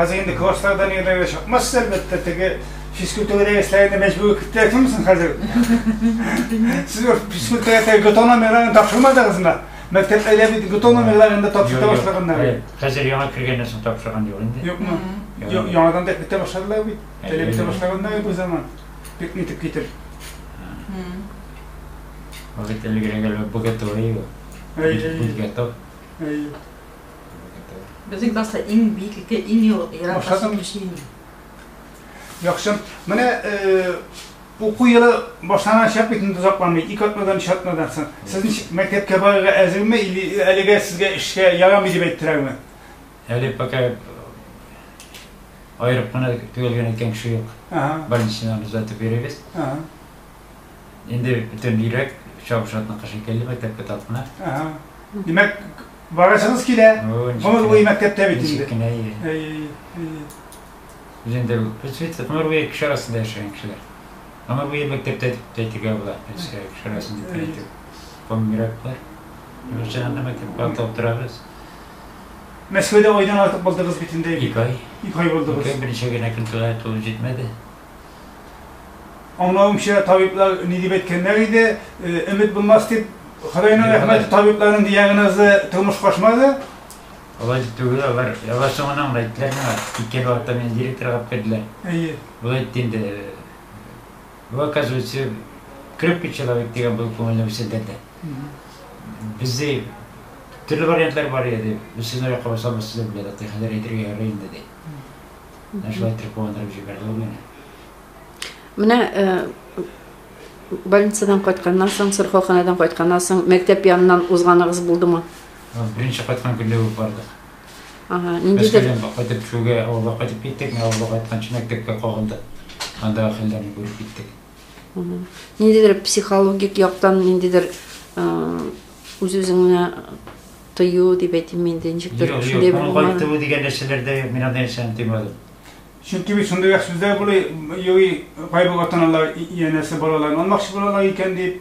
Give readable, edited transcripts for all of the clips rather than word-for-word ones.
Хәзер инде класслардан йөрергә чыкмассыз, әлбәттә, теге физкультура дәресләренә мәҗбүр кертәсеңме хәзер? Сез физкультура теге ГТО номерларын тапшырмадыгызмы? Мәктәпләрдә бит ГТО номерларын да тапшырта башлаганнар. Хәзер яңа кергәннән соң тапшырган юк инде. Юкмы? Яңадан да кертә башладылар бит. Таләп итә башлаганнар бу заман. Бик нитеп китеп. Ул бит элегрәк әле БГТО иде. Будь готов. Безнең класста иң биеклеккә иң ерак басып кеше инде. Яхшы. Менә уку елы башланачак бит инде озакламый. Ике атнадан, өч атнадан соң. Сез ничек мәктәпкә барырга әзерме или әлегә сезгә эшкә ярамый дип әйттеләрме? Әле пока аерып кына төгәл генә әйткән кеше юк. Больничныйдан озатып йөрибез. Инде бөтен йөрәк чабышатныкы шикелле мәктәпкә талпына. Димәк, барасыгыз килә. Гомер буе мәктәптә бит инде. Ничек кенә, әйе. Без инде без бит гомер буе кеше арасында яшәгән кешеләр. Гомер буе мәктәптә дип тә әйтергә була. Кеше арасында дип әйтү. Гомеррәк бар. Чыннан да мәктәпкә атлап торабыз. Мәскәүдә айдан артык булдыгыз бит инде. Ике ай. Ике ай булдыгыз. Ике ай берничә генә көн тулып җитмәде. Аңлавымча, табиблар ни дип әйткәннәр иде, өмет булмас дип, Ходайның рәхмәте, табибларның диагнозы тормышка ашмады. Алай дип түгел, алар, алар соңыннан гына әйттеләр миңа, киткән вакытта мине директорга алып керделәр. Әйе. Ул әйтте инде, вы, оказывается, крепкий человек дигән булып күңелне үсендерде. Без ди, төрле вариантлар бар иде, без сезне аякка баса алмассыз дип уйладык, ди, хәзер әйтергә ярый инде, ди. Менә шулай итеп куандырып җибәрде ул мине. Менә больницадан кайтканнан соң, сырхауханадан кайтканнан соң мәктәп яныннан узганыгыз булдымы? Беренче кайткан көндә үк бардык. Ага, ниндидер Мәскәүдән кайтып төшүгә авылга кайтып киттек. Мин авылга кайтканчы мәктәпкә кагылдык. Андагы хәлләрне күреп киттек. Ниндидер психологик яктан ниндидер үз-үзеңне тыю дип әйтим инде, ничектер Юк, юк, шундый күңел булмады. кайтуы дигән нәрсәләрдә юк, мин андый нәрсәне тоймадым. Чөнки бит шундыйрак сүзләр була, йөри кайбер ата-аналар янәсе балаларын алмакчы булалар икән дип.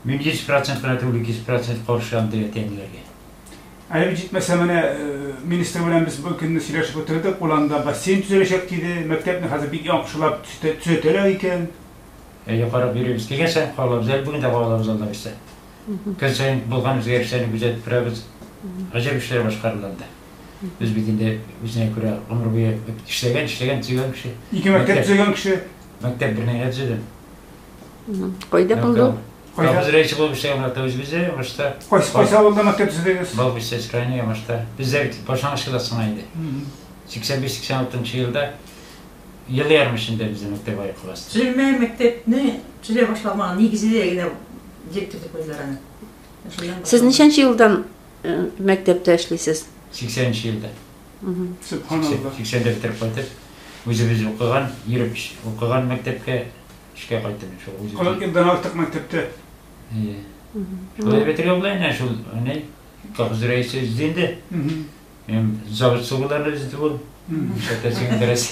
Мин 100 процент кына түгел, 200 процент каршы андый әти-әниләргә. Әле бит җитмәсә менә министр белән без бер көнне сөйләшеп утырдык, ул анда бассейн төзеләчәк диде, мәктәпне хәзер бик яхшылап төзәтәләр икән. Әйе, карап йөрибез. Килгән саен кагылабыз, әле бүген дә кагылабыз Алла бирсә. Көн саен булган үзгәрешләрне күзәтеп торабыз. Гаҗәп эшләр башкарыла анда. Без бит инде үзенә күрә гомер буе эшләгән, эшләгән, төзегән кеше. Ике мәктәп төзегән кеше. Мәктәп бер генә төзедем. Кайда булды ул? Колхоз рәисе булып эшләгән вакытта үзебездә Ямашта. Кайсы кайсы авылда мәктәп төзедегез? Балбистәс районы Ямашта. Бездә бит башлангыч класс гына иде. 85-86 елда ел ярым эчендә безнең мәктәп аякка басты. Төзелмә мәктәпне төзелә башламаган нигезе дә генә директор дип куйдылар аны. Сез ничәнче елдан мәктәптә эшлисез? 80 нче елда. Сөбханалла. 80-дә бетереп кайтып, үзебез укыган, йөреп укыган мәктәпкә Эшкә кайттым шул үзем. 40 елдан артык мәктәптә. Әйе. Шулай бетергән була инде шул әнә колхоз рәисе өзде инде. Һәм завод сугыларны өзде ул. Шәтәсең дөрес.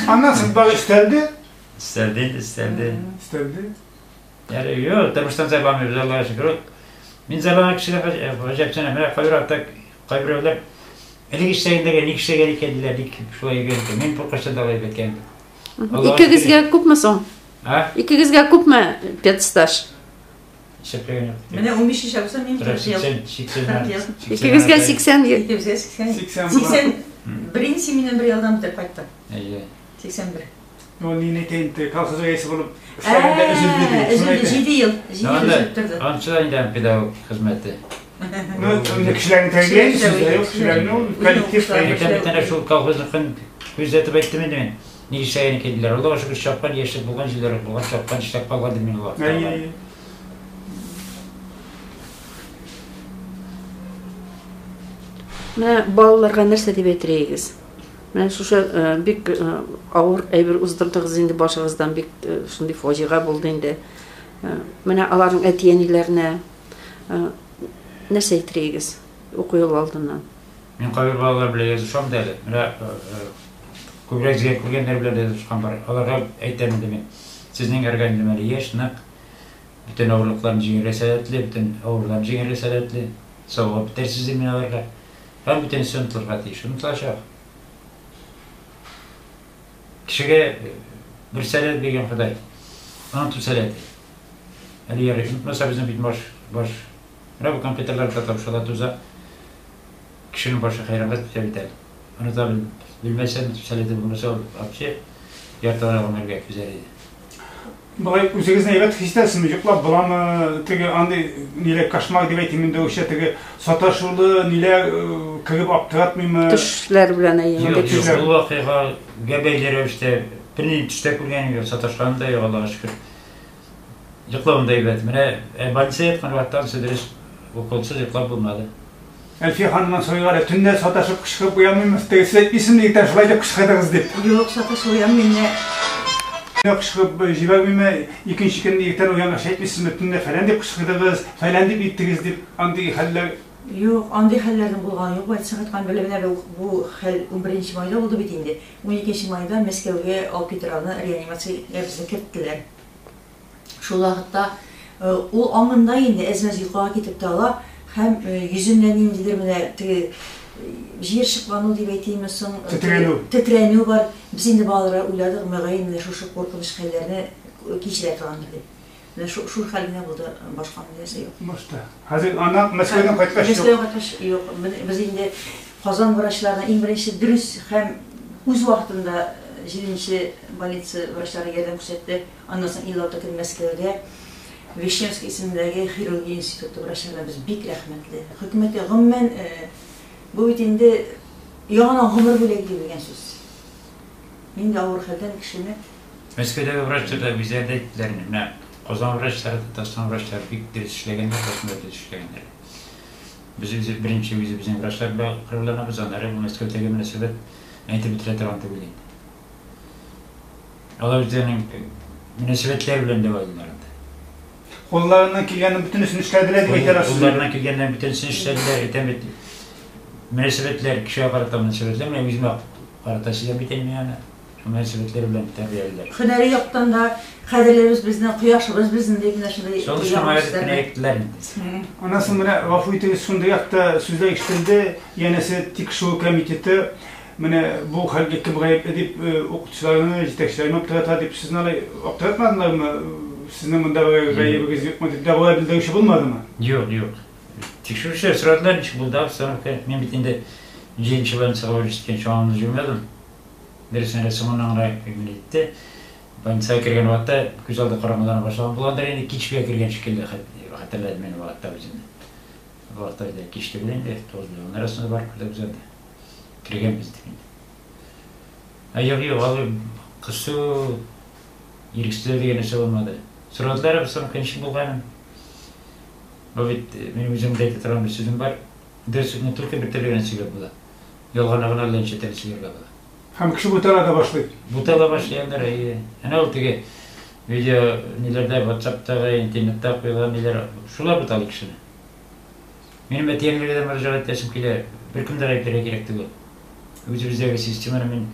Аннан соң бары өстәлде. Өстәлде инде, өстәлде. Өстәлде. Әле юк, тормыштан зарланмыйбыз, Аллага шөкер. Мин зарланган кешеләр гаҗәпсенә, менә кайбер вакытта кайберәүләр элек эшләгәндә ник эшләгән икән диләр, ник шулай йөргән икән. Мин беркайчан да алай әйткәнем юк. Икегезгә күпме соң? А? Икегезгә күпме педстаж? Исәпләгән юк. Менә 15 яшь булса, мин 40 ел. 80, ел. Икегезгә 80 ел. Икебезгә 80. 80. 81 миннән бер елдан бетереп кайтты. Әйе. 81. Ну, ни әйтәйем, теге колхоз рәисе булып эшләгәндә өзелде ди. Өзелде, 7 ел. 7 ел өзелеп торды. Ансы да инде педагог хезмәте. Ну, инде кешеләрне тәрбиялисез дә, юк, кешеләрне ул коллектив. Әйтәм бит әнә шул колхозныкын күзәтеп әйттем инде мин. Ник эшләгән икән диләр. Аллага шөкер, чапкан яшьлек булган, җилләрек булган, чапкан, эшләп калган дим мин ул вакытта. Әйе, әйе. Менә балаларга нәрсә дип әйтер идегез? Менә шушы бик авыр әйбер уздырдыгыз инде башыгыздан, бик шундый фаҗига булды инде. Менә аларның әти-әниләренә нәрсә әйтер идегез уку елы алдыннан? Мин кайбер балалар белән язышам да әле. Менә күбрәк зыян күргәннәр белән дә язышкан бар. Аларга әйтәм инде мин. Сезнең организм әле яшь, нык. Бөтен авырлыкларны җиңәргә сәләтле, бөтен авыруларны җиңәргә сәләтле. Савыгып бетәрсез дим мин аларга. Һәм бөтенесе онытылырга тиеш. Онытылачак. Кешегә бер сәләт биргән Ходай. Оныту сәләте. Әле ярый, онытмаса безнең бит баш, баш. Менә бу компьютерлар да тапшыра туза. Кешенең башы хәйранга китә бит әле. Оныта бел, белмәсә, оныту сәләте булмаса, ул вообще яртылай гомергә түзәр иде. Болай үзегезне әйбәт хис итәсезме? Йоклап буламы? Теге андый ниләр кошмар дип әйтим инде, үчә теге саташулы ниләр кереп аптыратмыймы? Төшләр белән әйе. Юк, юк, ул вакыйгага бәйле рәвештә бернинди төштә күргәнем юк, саташканым да юк, Аллага шөкер. Йоклавым да әйбәт. Менә больницада яткан вакытта анысы дөрес, уколсыз йоклап булмады. Әлфия ханымнан сорыйк әле, төнлә саташып кычкырып уянмыймы? Теге сез әйтмисезме, егетләр, шулай дип кычкырдыгыз дип. Юк, саташып уянмыйм менә. Төнлә кычкырып җибәрмиме? Икенче көнне иртән уянгач әйтмисезме, төнлә фәлән дип кычкырдыгыз, фәлән дип иттегез дип, андый хәлләр? Юк, андый хәлләрнең булганы юк. Больницага яткан беләм, менә бу хәл унберенче майда булды бит инде. Уникенче майда Мәскәүгә алып китерә аны, реанимациягә безне керттеләр. Шул вакытта ул аңында инде, әз-мәз йокыга китеп тә ала һәм йөзендә ниндидер менә теге җыерчыклану дип әйтимме соң, Тетрәнү. тетрәнү бар. Без инде балаларга уйладык, мөгаен, менә шушы куркыныч хәлләрне кичерә торгандыр дип. Менә шул хәл генә булды, башка нәрсә юк. Башта. Хәзер ана Мәскәүдән кайткач юк. Мәскәүдән кайткач юк. Без инде Казан врачларына иң беренче дөрес һәм үз вакытында җиденче больница врачлары ярдәм күрсәтте. Аннан соң 56 көн Мәскәүдә Вишневский исемендәге хирургия институты врачларына без бик рәхмәтле. Хөкүмәткә, гомумән, бу бит инде яңадан гомер бүләк итү дигән сүз. Нинди авыр хәлдән кешене. Мәскәүдәге врачлар да үзләре дә әйттеләр инде, менә Казан врачлары, Татарстан врачлары бик дөрес эшләгәннәр, барысын да дөрес эшләгәннәр. Без үзе беренче үзебезнең врачлар белән горурланабыз, аннары бу Мәскәүдәге мөнәсәбәт әйтеп бетерә торган түгел инде. Алар үзләренең мөнәсәбәтләре белән дәвалыйлар анда. Кулларыннан килгәннең бөтенесен эшләделәр дип әйтә аласыз. Кулларыннан килгәннең бөтенесен эшләделәр, әйтәм бит. Мөнәсәбәтләр, кешегә карата мөнәсәбәтләр, менә үземә карата сөйләп бит инде мин аны. Шул мөнәсәбәтләр белән тәрбиялиләр. Һөнәри яктан да кадерлебез безнең, кояшыбыз безнең дип менә шундый Солнышко мое дип кенә әйттеләр инде. Аннан соң менә гафу итегез, шундый якта сүзләр ишетелде, янәсе тикшерү комитеты Менә бу хәлгә кем гаепле дип укытучыларны, җитәкчеләрне аптырата дип сезне алай аптыратмадылармы? Сезнең монда берәр гаебегез юкмы дип дәгъва белдерүче булмадымы? Юк, юк. Тикшерүчеләр сорадылар, ничек булды обстановка. Мин бит инде җиденче больницага барып җиткәнче аңымны җуймадым. Дөресен әйтсәм, соңыннан гына күңел итте. Больницага кергән вакытта күз алды караңгылана башлаган булгандыр инде, кичкә кергән шикелле хәтерләдем мин ул вакытта үземне. Ул вакытта инде кич түгел инде, 9 белән 10 арасында барып кердек без анда. Кергәнбез дип инде. Ә юк, юк, алай кысу, ирексезләү дигән нәрсә булмады. Сорадылар обстановка ничек булганын. Бу бит минем үзем дә әйтә торган бер сүзем бар. Дөреслекне только бер төрле генә сөйләп була. Ялганны гына әллә ничә төрле сөйләргә була. Һәм кеше бутала да башлый. Бутала башлый аннары, әйе. Әнә ул теге видео ниләрдә, ватсаптагы, интернетта куелган ниләр, шулар буталый кешене. Минем әти-әниләргә дә мөрәҗәгать итәсем килә, беркемне дә гаепләргә кирәк түгел. Үзебездәге системаны мин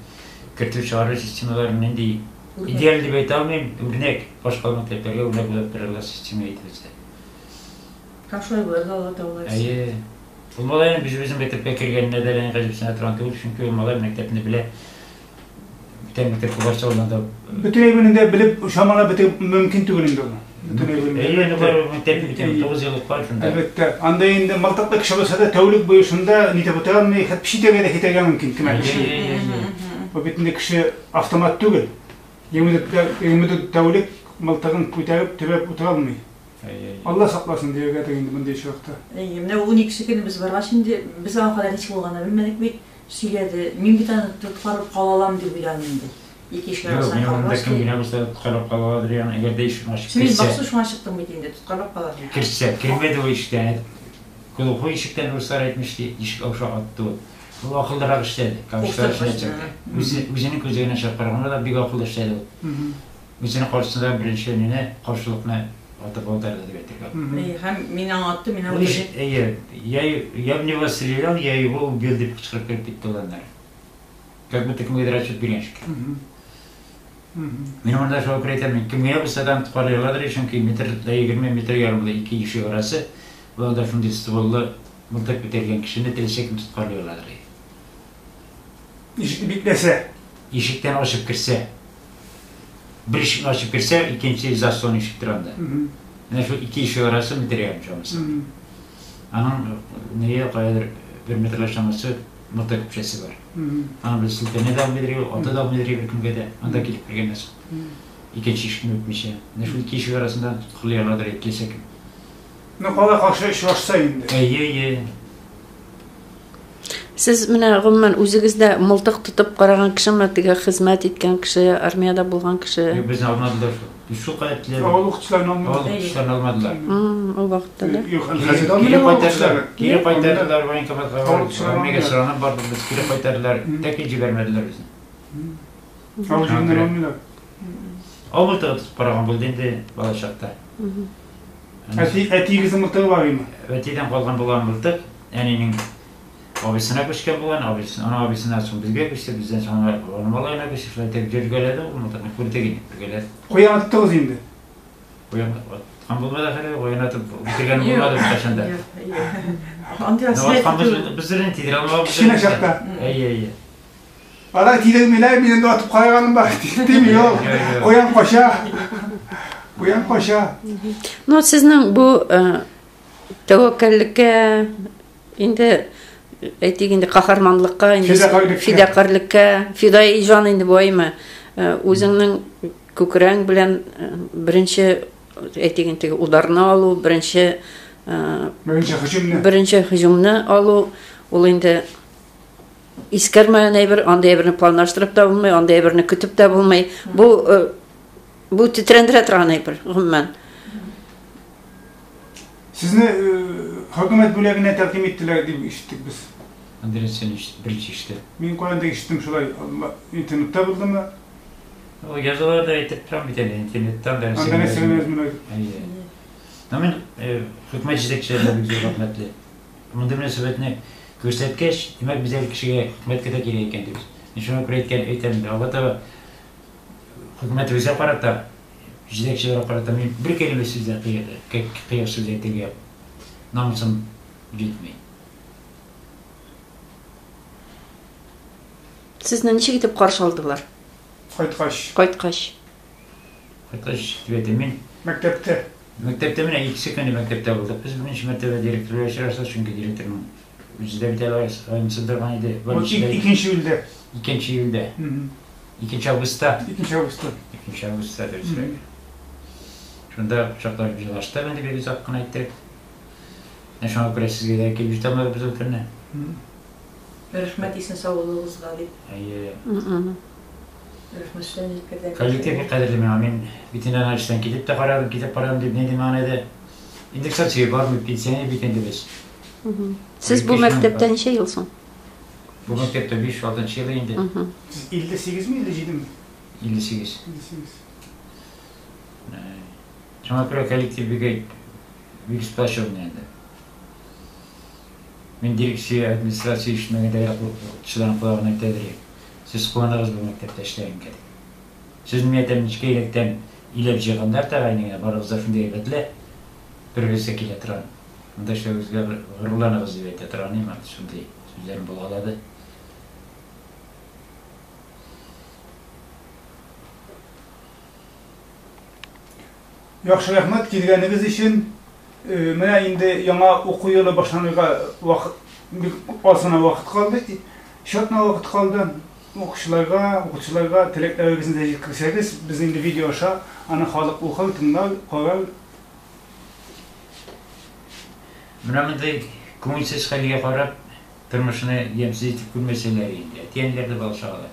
кертү-чыгару системаларын нинди идеаль дип әйтә алмыйм, үрнәк, башка мәктәпләргә үрнәк булып торырлык система иде бездә. Һәм шулай булыр да, Алла Тәгалә боерса. Әйе. Ул малайның үзебезнең мәктәпкә кергәненә дә әллә ни гаҗәпсенә торган түгел, чөнки ул малай мәктәпне белә. Бүтән мәктәпкә барса, ул анда Бөтен әйберне дә белеп, чамалап бетереп мөмкин түгел инде ул. Бөтен әйберне. Әйе, ну барыбер мәктәпне бит 9 ел укыган шунда. Әлбәттә. Анда инде мылтыклы кеше булса да, тәүлек буе шунда нитеп утыра алмый, хәтта читәгә дә китәргә мөмкин кем әле. Бу бит инде кеше автомат түгел. 24 тәүлек мылтыгын күтәреп, төбәп утыра алмый. Алла сакласын дияргәдер инде мондый очракта. Әйе, менә уникенче көнне без баргач инде, без аңа кадәр ничек булганын белмәдек бит. Сөйләде. Мин бит аны тоткарлап кала алам дип уйладым инде. Ике ишек Юк, арасына мин урында калгач, кем генә булса да тоткарлап кала аладыр ягъни, әгәр дә ишекне ачып Мин керсә. махсус шуңа чыктым бит инде, тоткарлап кала дип. Керсә, кермәде ул ишектән. Глухой ишектән руслар әйтмешли, ишек аша атты ул. Ул акыллырак эшләде, кавычлар эченә чыкты. Үзе, үзенең күзлегеннән чыгып караганда да бик акыллы эшләде ул. Үзенең каршысында беренче мине, каршылыкны атып аударды дип әйтергә була. Әйе, һәм мин аңа аттым, мин аңа Ул ишек, әйе, я, я в него стрелял, я его убил дип кычкырып кереп китте ул аннары. Как будто кемгәдер отчет биргән шикелле. Мин монда шуңа күрә әйтәм, мин кемгә булса да антып аладыр, чөнки метр да 20, метр ярымлы ике ишек арасы, ул анда шундый стволлы мылтык күтәргән кешене теләсә кем тоткарлый аладыр. Ишекне бикләсә. Ишектән ачып керсә, бер ишекне ачып керсә, икенче заслон ишек тора анда. Менә шул ике ишек арасы метр ярым чамасы. Аның нее каядыр бер метрлар чамасы мылтык көпшәсе бар. Аны без селтәнә дә алмыйдыр, ата да алмыйдыр беркемгә дә. Анда килеп кергәннән соң. Икенче ишекне үтмичә. Менә шул ике ишек арасында тоткарлый аладыр теләсә кем. Ну, кала каршы очрашса инде. Әйе, әйе. Сез менә гомумән үзегез дә мылтык тотып караган кешеме, теге хезмәт иткән кеше, армиядә булган кеше? Юк, безне алмадылар шул. Без шул кадәр теләдек. Авыл укытучыларын алмадылар. Авыл укытучыларын алмадылар. Ул вакытта да. Юк, хәзер Кире алмыйлар авыл кайтардылар. укытучылары. Кире кайтардылар военкоматка. Авыл укытучыларын Армиягә алмыйлар. соранып бардык без, кире кайтардылар. Тәки җибәрмәделәр безне. Авыл җиреннән алмыйлар. Авыл мылтыгы тотып караган булды инде балачакта. Әти, әтиегезнең мылтыгы бар име? Әтидән калган булган мылтык, әнинең абыйсына күчкән булган, абыйсы, аның абыйсыннан соң безгә күчте, бездән соң аның малаена күчте, шулай итеп йөргәләде ул мылтыкны, күрдек инде, бергәләп. Куян аттыгыз инде. Куян аткан булмады ахыры, куян атып үтергән булмады беркайчан да. Андый Аткан без без тидерә алмабыз. Кечкенә чакта. Әйе, әйе. Ара тидермиләр, мин инде атып караганым бар. Тими юк. Куян кача. Куян кача. Ну, сезнең бу тәвәккәллеккә инде әйтик инде каһарманлыкка инде фидакарьлеккә, фидаи җан инде бу әйме. Үзеңнең күкрәң белән беренче әйтик инде теге ударны алу, беренче беренче һөҗүмне беренче һөҗүмне алу ул инде искәрмәгән әйбер, андый әйберне планлаштырып та булмый, андый әйберне көтеп тә булмый. Бу бу тетрәндерә торган әйбер, гомумән. Сезне хөкүмәт бүләгенә тәкъдим иттеләр дип ишеттек без. Андрей сен беренче ишетте. Мин каяндыр ишеттем шулай, интернетта булдымы? Ул язуларда әйтеп торам бит әле, интернеттан да. Анда нәрсә язмыйлар? Әйе. Но мин хөкүмәт җитәкчеләренә бик зур рәхмәтле. Мондый мөнәсәбәтне күрсәткәч, димәк, без әле кешегә, хөкүмәткә дә кирәк икән дибез. Мин шуңа күрә әйткән, әйтәм инде, алга таба хөкүмәтебезгә карата, җитәкчеләргә карата мин бер кәлимә сүз дә кыек сүз әйтергә намусым җитми. Сезне ничек итеп каршы алдылар? Кайткач. Кайткач. Кайткач дип әйтәм мин. Мәктәптә. Мәктәптә менә икесе көне мәктәптә булдык. Без беренче мәртәбә директор белән очраштык, чөнки директорның үзе дә бит әле аягын сындырган иде. Икенче июльдә. Икенче июльдә. Икенче августта. Икенче августта. Икенче августта дөресрәге. Шунда кочаклашып җылаштык инде бик озак кына иттереп. Менә шуңа күрә сезгә дә килеп җитә алмадык без ул көнне. Рәхмәт исән саулыгыгызга дип. Әйе. Рәхмәт җиткердек. Коллектив бик кадерле миңа. Мин бит инде ана эштән китеп тә карадым, китеп карадым дип нинди мәгънәдә. Индексация бармый, пенсионер бит инде без. Сез бу мәктәптә ничә ел соң? Бу мәктәптә 5-6 ел инде. Сез 58 ме, 57 ме? 58. 58. Шуңа күрә коллектив бик бик сплоченный инде. Мин дирекция, администрация ишетмәгәндә укытучыларның колагына әйтә идем. Сез куаныгыз бу мәктәптә эшләгәнгә дип. Сез мин әйтәм, нечкә иләктән иләп җыйганнар тәгаен генә, барыгыз да шундый әйбәтле, бер-берсе килә торган. Монда эшләвегезгә горурланыгыз дип әйтә торган идем, шундый сүзләрем булгалады. Яхшы рәхмәт килгәнегез өчен. Менә инде яңа уку елы башланырга вакыт бик аз гына вакыт калды. Өч атна вакыт калды. Укучыларга, укытучыларга теләкләрегезне дә җиткерсәгез, без инде видео аша аны халык укыр, тыңлар, карар. Менә мондый күңелсез хәлгә карап, тормышны ямьсез итеп күрмәсәләр инде, әти-әниләр дә бала-чагалар да.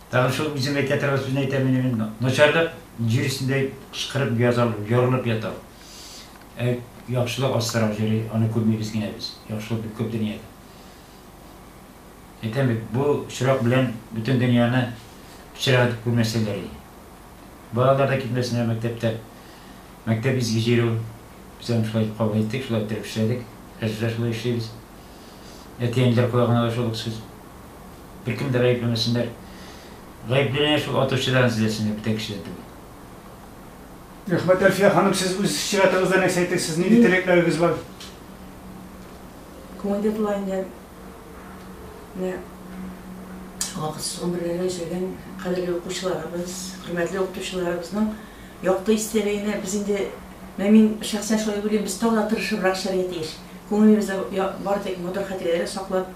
Тагын шул үзем әйтә торган сүзне әйтәм инде мин. Начарлык җир өстендә кычкырып яза, ярылып ята. Ә яхшылык астарак йөри, аны күрмибез генә без. Яхшылык бик күп дөньяда. Әйтәм бит, бу очрак белән бөтен дөньяны пычрак итеп күрмәсәләр иде. Балалар да китмәсеннәр мәктәптә. Мәктәп изге җир ул. Без аны шулай итеп кабул иттек, шулай иттереп эшләдек. Хәзер дә шулай эшлибез. Әти-әниләр колагына да шул ук сүз. Беркем дә гаепләмәсеннәр. Гаепле шул атучыдан эзләсеннәр, бүтән кешедән түгел. Рәхмәт, Әлфия ханым, сез үз чиратыгызда нәрсә әйтерсез, нинди теләкләрегез бар? Күңелдә тула инде. Менә Вакытсыз гомерләре өзелгән кадерле укучыларыбыз, хөрмәтле укытучыларыбызның якты истәлегенә без инде, менә мин шәхсән шулай уйлыйм, без тагы да тырышыбрак эшләргә тиеш. Күңелебездә бары тик матур хатирәләр саклап,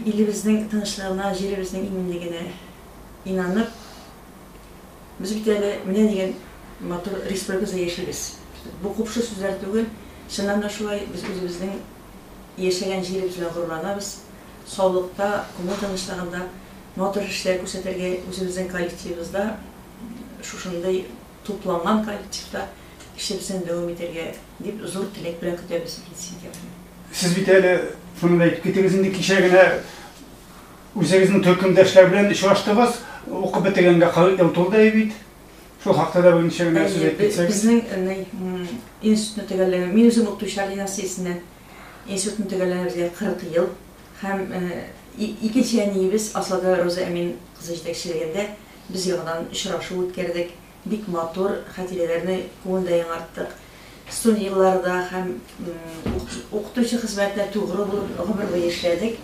илебезнең тынычлыгына, җиребезнең иминлегенә инанып, без бит әле менә дигән матур республикабызда яшибез. Бу купшы сүзләр түгел, чыннан да шулай, без үзебезнең яшәгән җиребез белән горурланабыз. Саулыкта, күңел тынычлыгында матур эшләр күрсәтергә, үзебезнең коллективыбызда, шушындый тупланган коллективта эшебезне дәвам итәргә дип зур теләк белән көтәбез 2 сентябрьне. Сез бит әле, шуны да әйтеп китегез инде, кичә генә үзегезнең төркемдәшләр белән очраштыгыз, укып бетергәнгә 40 ел тулды әй бит. Шул хакта да берничә генә сүз әйтеп китсәгез. Безнең институтны төгәлләгән, мин үзем укытучылар династиясеннән. Институтны төгәлләгәнебезгә 40 ел һәм икенче әниебез Асылгәрәй Роза Әмин кызы җитәкчелегендә без яңадан очрашу үткәрдек. Бик матур хатирәләрне күңелдә яңарттык. Студент елларда һәм укытучы хезмәтенә тугры булып гомер буе эшләдек.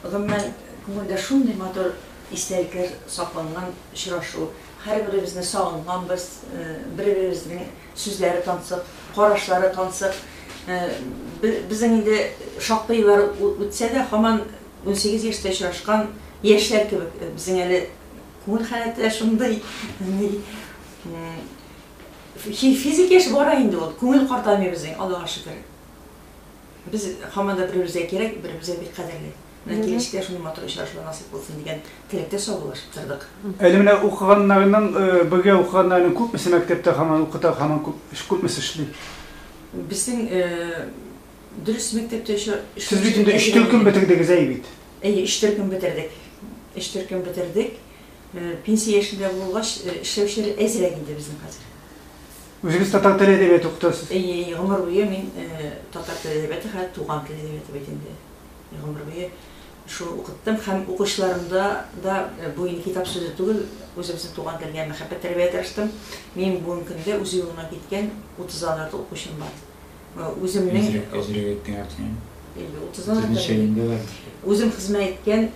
Гомумән, күңелдә шундый матур истәлекләр сакланган очрашу. Һәрберебезне сагынганбыз, бер-беребезнең Сүзләре тансык, карашлары тансык. Безнең инде шактый еллар үтсә дә, һаман 18 яшьтә очрашкан яшьләр кебек. Безнең әле күңел халәте дә шундый. Физик яшь бара инде ул, күңел картаймый безнең, Аллага шөкер. Без һаман да бер-беребезгә кирәк, бер-беребезгә бик кадерле. Менә киләчәктә шундый матур очрашулар насыйп булсын дигән теләктә саубуллашып тордык. Әле менә укыганнарның, бергә укыганнарның күпмесе мәктәптә һаман укыта, һаман күп, күпмесе эшли? Безнең дөрес мәктәптә эшләүче. Сез бит инде өч төркем бетердегез, әй бит? Әйе, өч төркем бетердек. Өч төркем бетердек. Пенсия яшендә булгач, эшләүчеләр әзрәк инде безнең хәзер. Үзегез татар теле әдәбияты укытасыз? Әйе, гомер буе мин татар теле әдәбияты, хәзер туган тел әдәбияты бит инде. Гомер буе шул укыттым һәм укучыларымда да бу инде китап сүзе түгел, үзебезнең туган телгә мәхәббәт тәрбияләргә тырыштым. Минем бүгенге көндә үз юлына киткән утыздан артык укучым бар. Үземнең Әзрәк, әзрәк әйттең, Артем. Инде утыздан артык. Үзем хезмәт иткән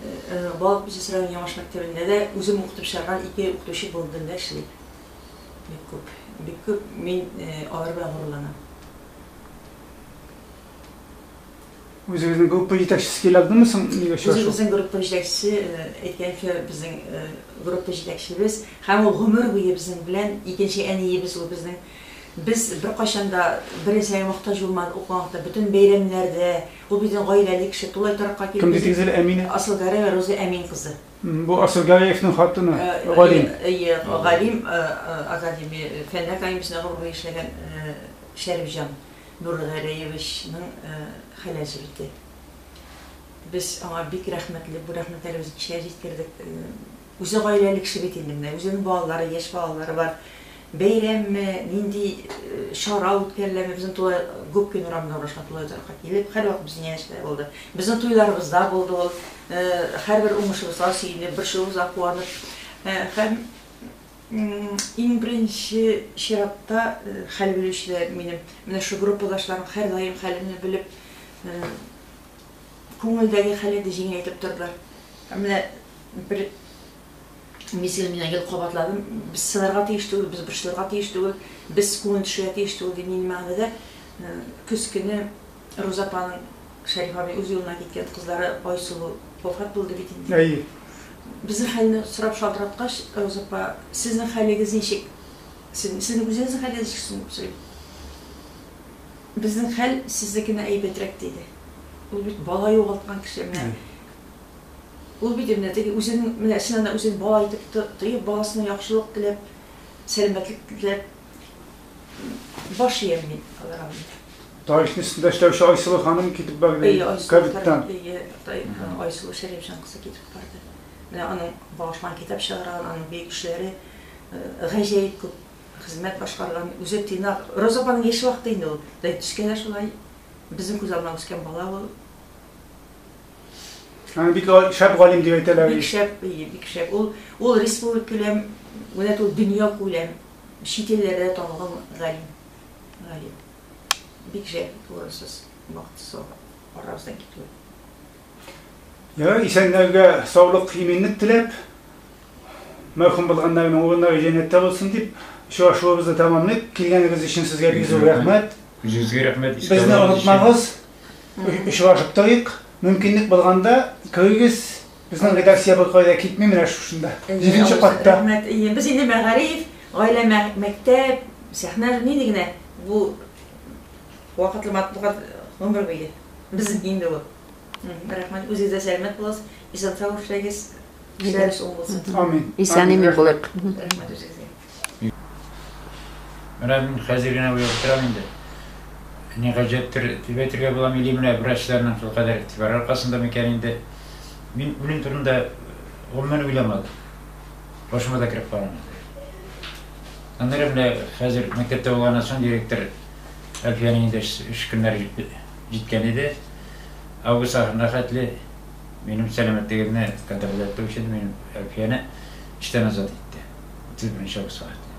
Балык Бистәсе районы Ямаш мәктәбендә дә үзем укытып чыгарган ике укытучы бүгенге көндә эшли. Бик күп, бик күп. Мин алар белән горурланам. Үзегезнең группа җитәкчесе килә алдымы соң нигә очрашу? Үзебезнең группа җитәкчесе, әйткәнемчә, безнең группа җитәкчебез һәм ул гомер буе безнең белән, икенче әниебез ул безнең. Без беркайчан да бернәрсәгә мохтаҗ булмадык укыган вакытта, бөтен бәйрәмнәрдә, ул безнең гаиләле кеше, тулай торакка килеп. Кем дидегез әле, Әминә? Асылгәрәева Роза Әмин кызы. Бу Асылгәрәевнең хатыны, галим. Әйе, галим, академия, фәннәр академиясендә гомер буе эшләгән Шәрипҗан Нургәрәевичның хәләл җефете. Без аңа бик рәхмәтле, бу рәхмәтләребезне кичә җиткердек. Үзе гаиләле кеше бит инде менә, үзенең балалары, яшь балалары бар. Бәйрәмме, нинди чара үткәреләме, безнең тулай Губкин урамында урнашкан тулай торакка килеп, һәрвакыт безнең янәшәдә булды. Безнең туйларыбызда булды ул, һәрбер уңышыбызга сөенеп, борчуыбызга куанып. Һәм иң беренче чиратта хәл белүчеләр минем, менә шул группадашларым һәрдаим хәлемне белеп, күңелдәге хәлне дә җиңеләйтеп тордылар. Һәм менә бер мизгел мин гел кабатладым, без сынарга тиеш түгел, без борчылырга тиеш түгел, без күңел төшерергә тиеш түгел дип, нинди мәгънәдә көз көне Роза апаның Шәриф абый үз юлына киткән кызлары Айсылу вафат булды бит инде. Әйе. Безнең хәлне сорап шалтыраткач, Роза апа, сезнең хәлегез ничек? Сезнең үзегезнең хәлегез ничек соң дип сорыйм. Безнең хәл сезнекеннән әйбәтрәк, диде. Ул бит бала югалткан кеше, менә. Ул бит менә теге үзенең, менә чыннан да үзен бала итеп тоеп, баласына яхшылык теләп, сәламәтлек теләп баш иям мин алар алдында. Тарихның өстендә эшләүче Айсылу ханым китеп барды. Әйе, Айсылу. Әйе, Айсылу Шәрипҗан кызы китеп барды. Менә аның багышланган китап чыгарган, аның бөек эшләре гаҗәеп күп хезмәт башкарган, үзе тыйнак. Роза апаның яшь вакыты инде ул. Төскә дә шулай. Безнең күз алдына үскән бала ул. Аны бик шәп галим дип әйтәләр. Бик шәп, бик шәп. Ул ул республика күләм, менә ул дөнья күләм, чит илләрдә танылган галим. Галим. Бик шәп, урынсыз, вакытсыз арабыздан китүе. Ярар, исәннәргә саулык, иминлек теләп, мәрхүм булганнарның урыннары җәннәттә булсын дип, очрашуыбызны тәмамлыйк. Килгәнегез өчен сезгә бик зур рәхмәт. Үзегезгә рәхмәт. Искә Безне алуыгыз өчен. онытмагыз. Очрашып торыйк. Мөмкинлек булганда керегез. Безнең редакция беркая да китми, менә шушында. Җиденче катта. Рәхмәт. Без инде мәгариф, гаилә, мәктәп, сәхнә, нинди генә бу вакытлы матбугат гомер буе. Без инде ул. Рәхмәт. Үзегез дә сәламәт булыгыз, исән-сау эшләгез. Эшләрегез уң булсын. Амин. Исән-имин булыйк. Рәхмәт үзегезгә. Менә мин хәзер генә уйлап торам инде. Ни гаҗәптер дип әйтергә була, или менә врачларның шулкадәр игътибары аркасында микән инде. Мин үлем турында гомумән уйламадым. Башыма да кереп карамады. Аннары менә хәзер мәктәптә булганнан соң директор Әлфиянең инде эш көннәре җиткән иде. Август ахырына хәтле минем сәламәтлегемне контрольдә тоту өчен минем Әлфияне эштән азат итте. 31 августка хәтле.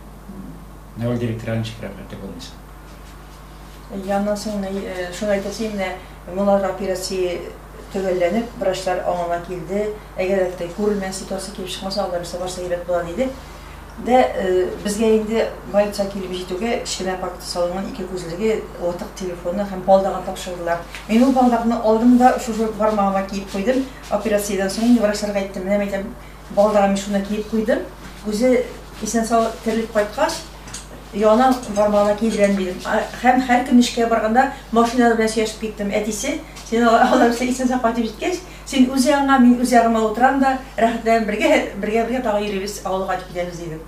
Менә ул директорга ничек рәхмәтле булмыйсың. Аннан соң шуны әйтәсе, менә моңар операция төгәлләнеп, врачлар аңына килде. Әгәр дә күрелмәгән ситуация килеп чыкмаса, алла бирсә, барысы әйбәт була диде. Дә безгә инде больница килеп җитүгә кечкенә пакетта салынган ике күзлеге, ватык телефоны һәм балдагын тапшырдылар. Мин ул балдакны алдым да шушы бармагыма киеп куйдым. Операциядән соң инде врачларга әйттем, менә әйтәм, балдагын мин шуны киеп куйдым. Үзе исән-сау терелеп кайткач, яна бармагына кидерәм дидем. Һәм һәр көн эшкә барганда машинада белән сөйләшеп киттем. Әтисе, син алар исән-сау кайтып җиткәч, син үз ягыңа, мин үз ягыма утырам да, рәхәтләнеп бергә, бергә бергә тагы йөрибез, авылга кайтып китәбез дидем.